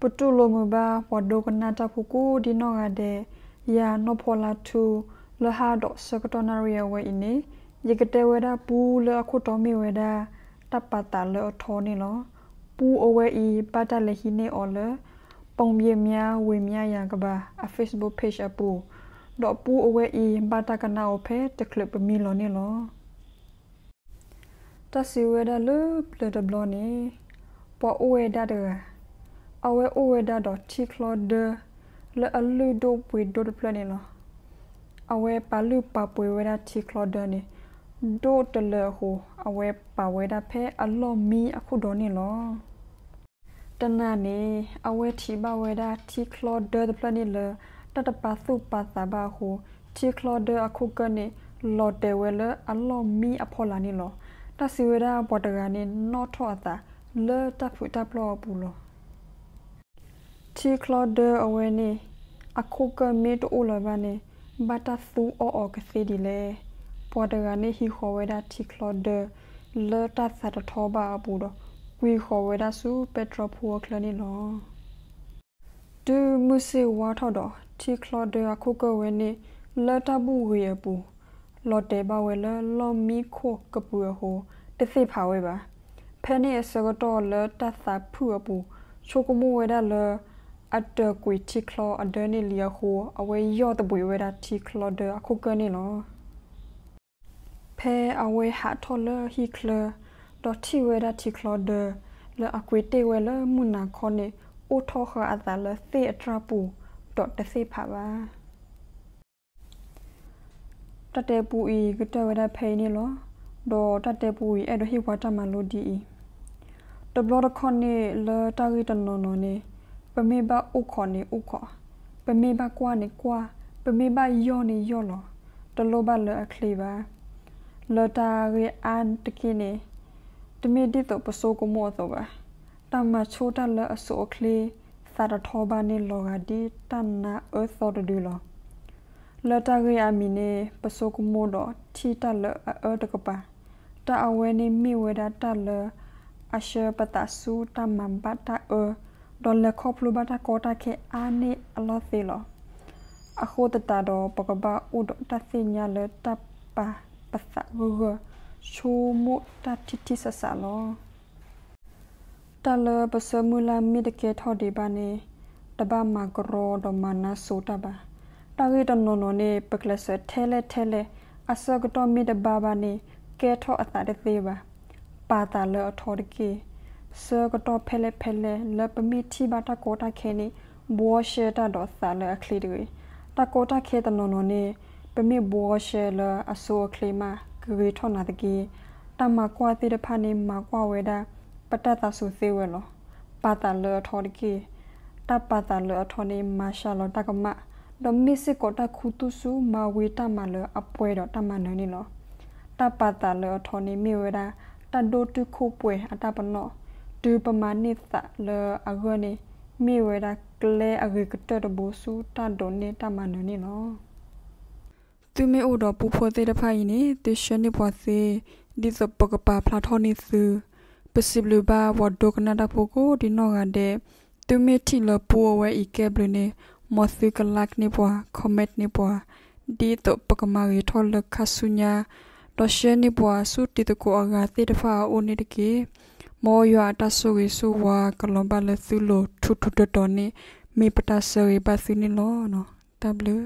ပတူၢ်လိာ်မုာ်ဘၣ်ပှၤဒိကနၣ်တၢ်ဖိကိးဒံနီၢ်ဂၤဒဲး, ယၤနီၢ်ဖီလါထူ, လၢဟါဒီးဆၢကတီၢ်နၣ်ရံၣ်အဝဲအံၤန့ၣ်, ယကတဲဝဲဒၣ်ပူလၢအခိၣ်တီမ့ၢ်ဝဲဒၣ် တၢ်ပာ်သးလၢအထီန့ၣ်လီၤ. ပူအဝဲအံၤ ဘၣ်တၢ်လဲၤဟံးန့ၢ်အီၤလၢ ပိၣ်ယ့မၠါ ဝ့ၢ်မၠါယၤကဘၤ အ Facebook page အပူၤ, ဒီးပူအဝဲအံၤ ဘၣ်တၢ်ကနၣ်အီၤဖဲတချုးပမံလီၤန့ၣ်လီၤ. တၢ်စံးဝဲဒၣ်လၢပျၢၤတဘျီန့ၣ်, ပှၤအိၣ်ဝဲဒၣ်တဂၤ, အဝဲအိၣ်ဝဲဒၣ်ဒီးထံချီဒၢ လၢအလုၢ်ဒိၣ်ပှ့ၤဒိၣ်တဖျၢၣ်န့ၣ်လီၤ. အဝဲပာ်လုၢ်ပာ်ပှ့ၤဝဲဒၣ်ထံချီဒၢန့ၣ် ဒိၣ်တလၢအဃိ, အဝဲပာ်ဝဲဒၣ်ဖဲအလီၢ်မံအခိၣ်ဒီးန့ၣ်လီၤ. တနၤန့ၣ် အဝဲထံၣ်ဘၣ်ဝဲဒၣ်ထံချီဒၢတဖျၢၣ်န့ၣ်လၢ တၢ်တပာ်သူၣ်ပာ်သးဘၣ်အဃိ, ထံချီဒၢအခိၣ်ကၢၢ်န့ၣ် လီၤတဲာ်ဝဲလၢအလီၢ်မံအဖီလာ်န့ၣ်လီၤ. တၢ်စံးဝဲဒၣ်ပှၤတဂၤန့ၣ် နီၣ်ထီၣ်အသးလၢတၢ်ဖုးတၢ်ပျီၢ်အပူၤလီၤ. ထံချီဒၢအဝဲန့ၣ် အခိၣ်ကၢၢ်မ့ၢ်တအိၣ်လၢၤဘၣ်န့ၣ် ဘၣ်တၢ်သူအီၣ်အီၤကသ့ဒ်လဲၣ်. ပှၤတဂၤန့ၣ်ဟံးဃီၤဝဲဒၣ်ထံချီဒၢ လၢတၢ်သးတထီဘၣ်အပူၤဒီး ကွံာ်ဃီၤဝဲဒၣ်ဆူပဲတြီဖိအချၢန့ၣ်လီၤ. တုၤမုၢ်ဆ့ၣ်ဝါထီၣ်ဒီး ထံချီဒၢအခိၣ်ကၢၢ်ဝဲန့ၣ် လၢတၢ်ဘူၣ်ဂ့ၤအပူၤ လီၤတဲာ်ဘၣ်ဝဲလၢလီၢ်မံခိၣ်ကပူၤအဃိ တသ့ၣ်ဖးဝဲဘၣ်. ဖဲန့ၣ်အဆၢကတီၢ်လၢတၢ်သးဖုၣ်အပူၤ ဆိကမိၣ်ဝဲဒၣ်လၢ အတၢၢ်ကွံာ်ထံချီအဒၢန့ၣ်လံအဃိ အဝဲယီၢ်သဘှံးဝဲဒၣ်ထံချီဒၢအခိၣ်ကၢၢ်န့ၣ်လီၤ. ဖဲအဝဲဟးထီၣ်လၢဟံၣ်ချၢ ဒီးထံၣ်ဝဲဒၣ်ထံချီဒၢ လၢအကွံာ်တ့ၢ်ဝဲလၢမုၢ်နၤခီန့ၣ် အိၣ်ထီၣ်ဃာ်အသးလၢသ့ၣ်အတြၢ်ပူၤ ဒီးတသ့ၣ်ဖးဘၣ်. တၢ်တဲပူအံၤကတၢၢ်ဝဲဒၣ်ဖဲအံၤန့ၣ်လီၤ. ဒီးတၢ်တဲပူအံၤအဲၣ်ဒိးဟ့ၣ်ပှၤတၢ်မၤလိဒ်အံၤ, တဘျီတခီၣ်န့ၣ်လၢတၢ်ဂ့ၢ်တနီၤနီၤန့ၣ် ပမ့ၢ်ဘၣ်အိၣ်ခိးန့ၣ်အိၣ်ခိး, ပမ့ၢ်ဘၣ်ကွၢ်န့ၣ်ကွၢ်, ပမ့ၢ်ဘၣ်ယီၢ်န့ၣ်ယီၢ်လီၤ. တလိၣ်ဘၣ်လၢအချ့ဘၣ်. လၢတၢ်ဂ့ၢ်အါတက့ၢ်န့ၣ် တမ့ၢ်ဒ်သိးပဆိကမိၣ်အသိးဘၣ်. တၢ်မၤဆိတၢ်လၢအဆိအချ့ သးတထီဘၣ်န့ၣ်လီၤဂာ်ဒ်တၢ်နါအၢသီတဒုလီၤ. လၢတၢ်ဂ့ၢ်အါမံၤန့ၣ် ပဆိကမိၣ်ဒီးထံၣ်တၢ်လၢအအၢတကပၤ, တၢ်အဝဲန့ၣ်မ့ၢ်ဝဲဒၣ်တၢ်လၢအဆှၢပသးဆူတၢ်မၤဘၣ်တၢ်အၢ, ဒီးလဲၤခီဖျိဘၣ်တၢ်ကီတၢ်ခဲအါန့ၢ်အလီၢ်သ့လီၤ. အဃိသတးဒီး ပကဘၣ်အိၣ်ဒီးတၢ်သ့ၣ်ညါလၢတၢ်ပာ်ပသးဂၢၢ်ဂၢၢ်, ဆိကမိၣ်တၢ်ထံထံဆးဆးလီၤ. တၢ်လၢပဆၢမုၢ်လၢ်မ့ၢ်တကဲထီၣ်ဒံးဘၣ်န့ၣ် တဘၣ်မၤကရီဒီးမၤနါစိၤတၢ်ဘၣ်. တၢ်ဂ့ၢ်တနီၤနီၤန့ၣ် ပကျဲးစၢးထဲလဲၣ်ထဲလဲၣ်, အဆၢကတီၢ်မ့ၢ်တဘၣ်ဘၣ်န့ၣ် ကဲထီၣ်အသးတသ့ဘၣ်. ပာ်သးလၢအထီတက့ၢ်. ဆၢကတီၢ်ဖဲလဲၣ်ဖဲလဲၣ်လၢပမ့ၢ်ထံၣ်ဘၣ်တၢ်ကီတၢ်ခဲန့ၣ် ဘှီရှဲတၢ်ဒီးသးလၢအချ့တဂ့ၤ. တၢ်ကီတၢ်ခဲတနီၤနီၤန့ၣ် ပမ့ၢ်ဘှီရှဲလၢအဆိအချ့မး ကဂ့ၤထီၣ်နၤတက့ၢ်. တၢ်မၤကွၢ်သ့ၣ်တဖၣ်န့ၣ် မၤကွၢ်ဝဲဒၣ် ပတၢ်သးစူၤသ့ဝဲလီၤ. ပာ်သးလၢအထီတက့ၢ်. တၢ်ပာ်သးလၢအထီန့ၣ် မၤစှၤလီၤတၢ်ကမၣ်, ဒီးမ့ၢ်စ့ၢ်ကီးတၢ်ခူသူၣ်ဆူမၤဝံၤတၢ်မၤလၢအပှဲၤဒီးတၢ်မၤနၢၤန့ၣ်လီၤ. တၢ်ပာ်သးလၢအထီန့ၣ်မ့ၢ်ဝဲဒၣ် တၢ်ဒိၣ်တုာ်ခိၣ်ပှဲၤအတၢ်ပနီၣ်, တုၤပမၤန့ၢ်သးလၢအဂၢၢ်န့ၣ် မ့ၢ်ဝဲဒၣ်ကျဲအဂ့ၤကတၢၢ်တဘိဆူတၢ်ဒိးန့ၢ်တၢ်မၤနၢၤန့ၣ်လီၤ. သုမ့ၢ်အိၣ်ဒီးပူဖိသ့ၣ်တဖၣ်အံၤန့ၣ် သုဆှၢန့ၢ်ပှၤသ့, ဒ်သိးပကပာ်ဖျါထီၣ်န့ၢ်သု. ပစံးဘျုးဘၣ်ပှၤဒိကနၣ်တၢ်ဖိကိးဒံနီၢ်ဂၤဒဲး, သုမ့ၢ်ထံၣ်လၢပူအဝဲအံၤကဲဘျုးန့ၣ် မ်သုက like န့ၢ်ပှၤ, comment န့ၢ်ပှၤ, ဒ်သိးပကမၤဂ့ၤထီၣ်လၢခါဆူညါ, ဒီးဆှၢန့ၢ်ပှၤဆူတံၤသကိးအဂၤသ့ၣ်တဖၣ်အအိၣ်န့ၣ်တက့ၢ်. မ်ယွၤအတၢ်ဆိၣ်ဂ့ၤဆိၣ်ဝါကလီၤဘၣ်လၢသုလိၤထူထူတီတီန့ၣ် မ့ၢ်ပတၢ်ဆၢဂ့ၤဘၣ်သုန့ၣ်လီၤ. တၢ်ဘျုး